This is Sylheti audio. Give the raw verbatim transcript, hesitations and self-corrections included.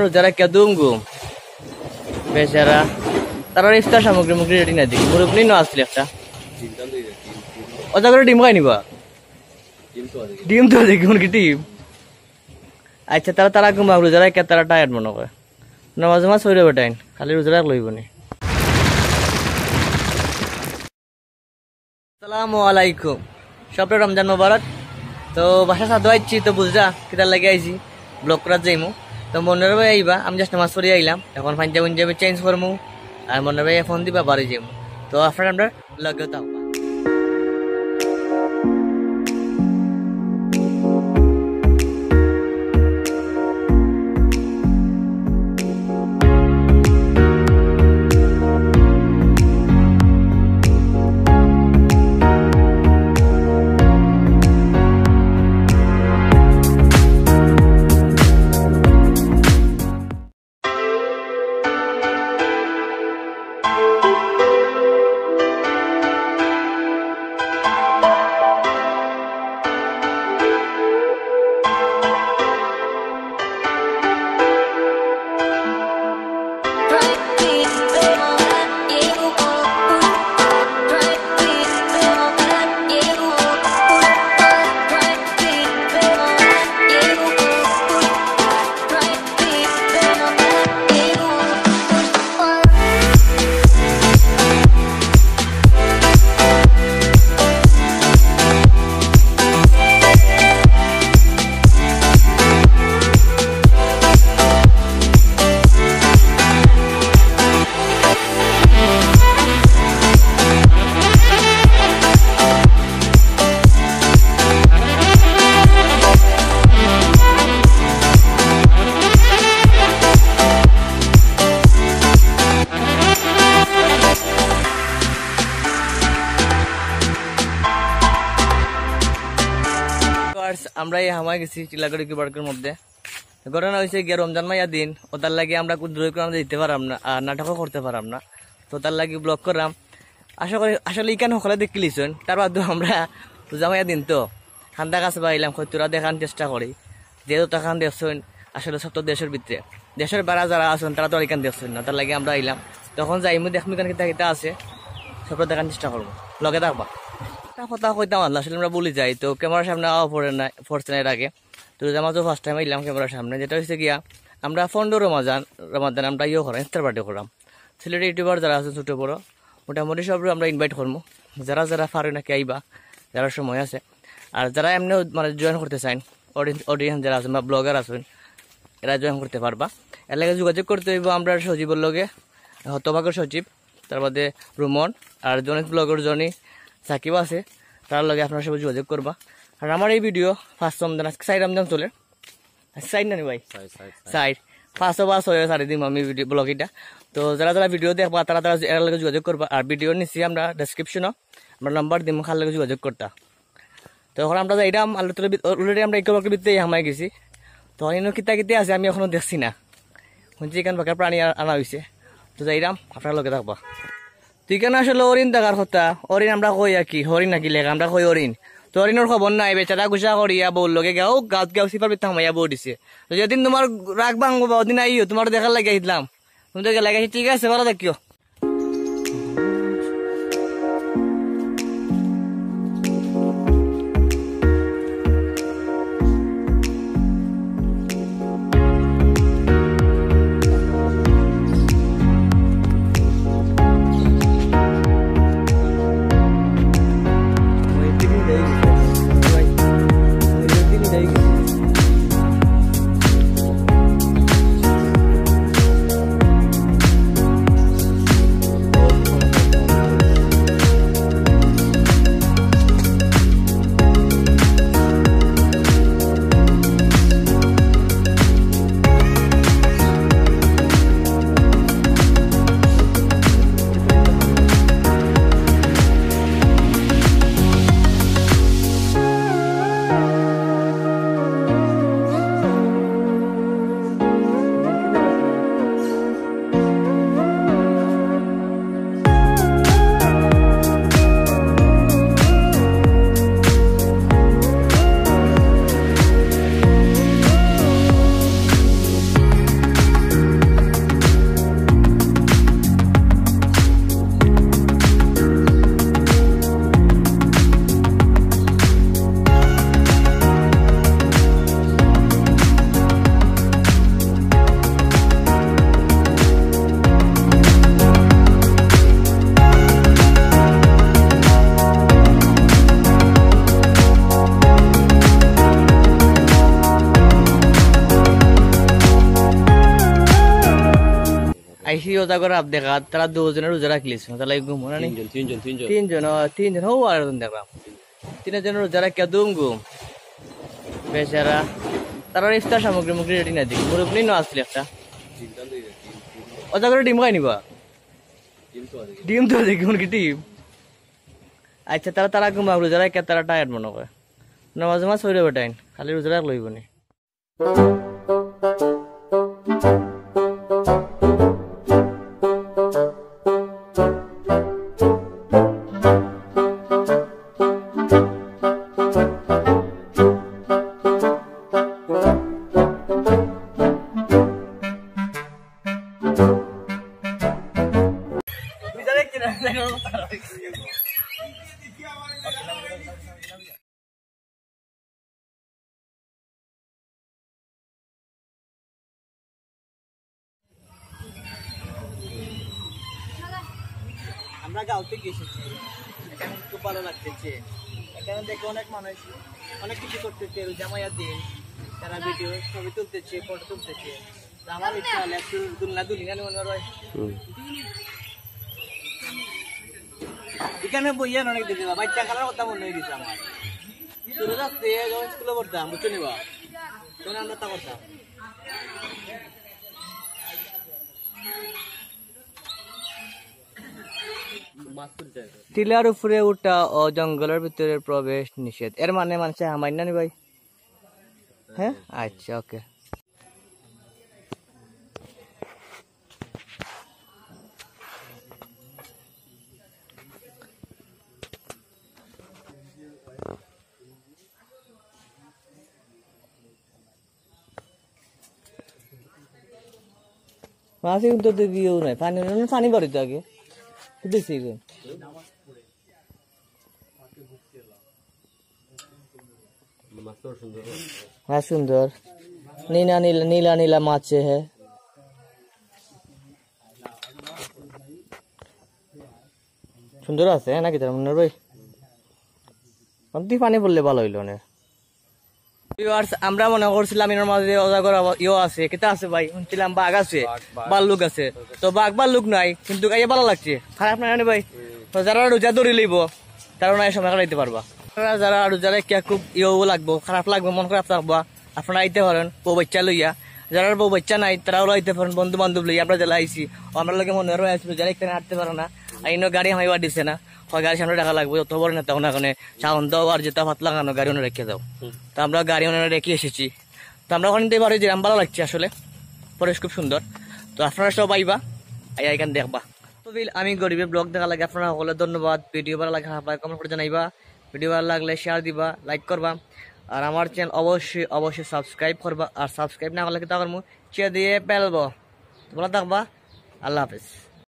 রোজা রাখিয়া দুম ঘুম। বেচারা। তারার ইফতার সামগ্রী মুগ্রী রেডি না দেখি। মুরব্বি নি আসলে একটা। ওটা করে ডিম খাই নিবা? ডিম তো দেখি, কোন কি ডিম? আচ্ছা, তারা, তারা ঘুমা, রোজা রাখিয়া তারা টায়ার্ড মনে করে। নামাজ নামাজ পড়ে বেটাইন, খালি রোজা রাখ লইব নি। আসসালামু আলাইকুম, সবরে রমজান মোবারক। তো বাসা সাদু আইছি, তো বুঝরা কিতার লাগি আইছি, ব্লগ করার যাইমু। তো মনের ভাই আইবা, আমি জাস্ট নামাজ পড়ি আইলাম, এখন পাঞ্জাবি উঞ্জাবি চেঞ্জ করমু, আর মনের ভাই ফোন দিবা, বাড়ি যাইমু। তো আপনারা আমরা লগে থাকবা। Viewers, আমরা এই হামাই গেছি টিলাগড়ি কি পার্কের মধ্যে। ঘটনা হয়েছে গিয়া রমজান মাইয়া দিন, ওটার লাগি আমরা কুন দূরে কোনো দিতে পারাম না, আর নাটকও করতে পারাম না। তো তার লাগি ব্লগ করাম। আশা করি আসলে ইখান হকলে দেখিলিছইন, তার বাদেও আমরা রোজা মাইয়া দিন তো খান্দা গাছ বাইলাম, কই তোরা দেখান চেষ্টা করি। যেহেতু তখন দেখছইন, আসলে সব তো দেশের ভিতরে, দেশের বাইরে যারা আছইন, তারা তো আর ইখান দেখছইন না, তার লাগি আমরা আইলাম। তখন যাইমু, দেখমু ইখান কিতা কিতা আছে, সবটা দেখার চেষ্টা করমু, লগে থাকবা। একটা কথা কইতাম আনলা, আসলে আমরা ভুলি যাই, তো ক্যামেরার সামনে আওয়া পড়ে না, পড়ছে না এর আগে। তো রোজা মাসও ফার্স্ট টাইম আইলাম ক্যামেরার সামনে, যেটা হইছে গিয়া আমরা পনেরো রমাজান, রমাদান আমরা ইয়ে করাম, ইফতার পার্টি করাম। সিলেটি ইউটিউবার যারা আছইন ছোট বড়, মোটামুটি সবরে আমরা ইনভাইট করমু। যারা যারা পারইন নাকি আইবা, যারা সময় আছে। আর যারা এমনিও মানে জয়েন করতে চাইন, অডিয়েন্স, অডিয়েন্স যারা আছইন বা ব্লগার আছইন, এরা জয়েন করতে পারবা। এর লাগি যোগাযোগ করতে হইব আমরা সজীবর লগে, হতভাগ্য সজীব, তার বাদে রুমন, আর জনিত ব্লগর জনি, সাকিব আছে, তার লগে আপনারা সবাই যোগাযোগ করবা। আর আমার এই ভিডিও ফার্স্ট রমজান, আজকে চাইর রমজান চলে, চাইর না নি ভাই? চাইর, চাইর, চাইর। চাইর। পাঁচও বা ছয়ও ছাড়ি দিমু আমি ভিডিও ব্লগ ইটা। তো যারা যারা ভিডিও দেখবা, তারা তারা এর লগে যোগাযোগ করবা। আর ভিডিওর নিচে আমরা ডেসক্রিপশনো আমরা নাম্বার দিমু, কার লগে যোগাযোগ করতা। তো এখন আমরা যাইরাম, আল্লাহ তাআলা বি-, already আমরা ইকো পার্কের ভিতরে হামাই গেছি। তো ইনো কিতা কিতা আছে আমি এখনো দেখছি না। শুনছি ইখান বাঘের প্রাণী আ-, আনা হইছে। তো যাইরাম, আপনারা লগে থাকবা। তুই কেন আসলে হরিণ দেখার কথা? হরিণ আমরা কই আর কি, হরিণ নাকি লেখা, আমরা কই হরিণ। তো হরিণর খবর নাই, বেচারা গুসা করিয়া বউর লগে গেও, গাত গেও, সিপার ভিতরে হামাইয়া বউ দিছে। তো যেদিন তোমার রাগ ভাঙবো বা ওদিন আইও, তোমার দেখার লাগি আইলাম। তুমি তো গেলা গেছি, ঠিক আছে, ভালো থাকিও। আইছি রোজা করার আপ দেখাত, তারা দুইজনে রোজা রাখলিছে, তারা ঘুম অয় না নি? তিনজন, তিনজন, তিনজন। তিনজন, ও, তিনজন, হো, আর একজন দেখলাম। তিনজনে রোজা রাখিয়া দুম ঘুম। বেচারা। তারার ইফতার সামগ্রী মুগ্রী রেডি না দেখি। মুরব্বি নি না আসলে একটা। রোজা করে ডিম খাই নিবা? ডিম তো দেখি, কোন কি ডিম? আচ্ছা, তারা, তারা ঘুমাক, রোজা রাখিয়া তারা টায়ার্ড মনে করে। নামাজ নামাজ পড়ে বেটাইন, খালি রোজা রাখ লইব নি। আমরা গাঁও থেকে এসেছি, এখানে খুব ভালো লাগতেছে। এখানে দেখে অনেক মানুষ অনেক কিছু করতেছে, রোজা মাইয়া দিন তারা ভিডিও ছবি তুলতেছে, ফটো তুলতেছে। তো আমার ইচ্ছা হলো একটু দুলনা দুলি না মনে হয়। হুম। এখানে বইয়া অনেক দেখে বাচ্চা খেলার কথা মনে হয়ে গেছে আমার। ছোট থাকতে যখন স্কুলে পড়তাম, বুঝছো নি বা? তখন আমরা তা করতাম। টিলার উপরে উঠা ও জঙ্গলের ভিতরে প্রবেশ নিষেধ। এর মানে মানুষে হামাই না নি ভাই? হ্যাঁ, আচ্ছা, ওকে। মাছ কিন্তু তো গিয়েও নাই, পানি, পানি বাড়িতে আগে। কি দেখছি এখন? হ্যাঁ, সুন্দর। নীলা নীলা, নীলা নীলা মাছে হে। সুন্দর আছে, হ্যাঁ, নাকি তার মনে ভাই? অন্তি পানি পড়লে ভালো হইলো না। Viewers, আমরা মনে করছিলাম এর মাঝে অজাগর আবা-, ইয়ো আছে, কিতা আছে ভাই? শুনছিলাম বাঘ আছে, বাঘ, বাঘ। ভাল্লুক আছে। তো বাঘ ভাল্লুক নাই, কিন্তু গাইয়া ভালো লাগছে। খারাপ নাই না ভাই? হুম। তো যারা রোজা ধরে লইব, তারা নয় সময় কাটাইতে পারবা। আপনারা যারা রোজা রাখিয়া খুব ইয়েও লাগবো, খারাপ লাগবো, মন খারাপ থাকবা, আপনারা আইতে পারেন বউ বাচ্চা লইয়া। যারা বউ বাচ্চা নাই, তারাও আইতে পারেন বন্ধু বান্ধব লইয়া। আমরা জেলা আইছি, ও আমরা লগে মনে হয় আইছি, রোজা রাখতে না, হাঁটতে পারে না। আর ইনো গাড়ি হামাইবার দিছে না, হয় গাড়ি সামনে রাখা লাগবো, যত বড় নেতা হোক না কেনে, সাউন্ড দাও আর যেটা ভাত লাগানো, গাড়ি ওনে রেখে দাও। হুম। তো আমরা গাড়ি ওনে রেখে এসেছি। তো আমরা ওখানে দিয়ে বাড়ি যেরাম ভালো লাগছে আসলে, পরিবেশ খুব সুন্দর। তো আপনারা সব আইবা, আইয়া এখানে দেখবা। তো বিল আমি গরিবের ব্লগ দেখা লাগে আপনারা সকলে ধন্যবাদ। ভিডিও ভালো লাগে আপনারা কমেন্ট করে জানাইবা, ভিডিও ভালো লাগলে শেয়ার দিবা, লাইক করবা, আর আমার চ্যানেল অবশ্যই অবশ্যই সাবস্ক্রাইব করবা, আর সাবস্ক্রাইব না করলে কিতা করমু, চেয়ে দিয়ে বেলবো। তো ভালো থাকবা, আল্লাহ হাফেজ।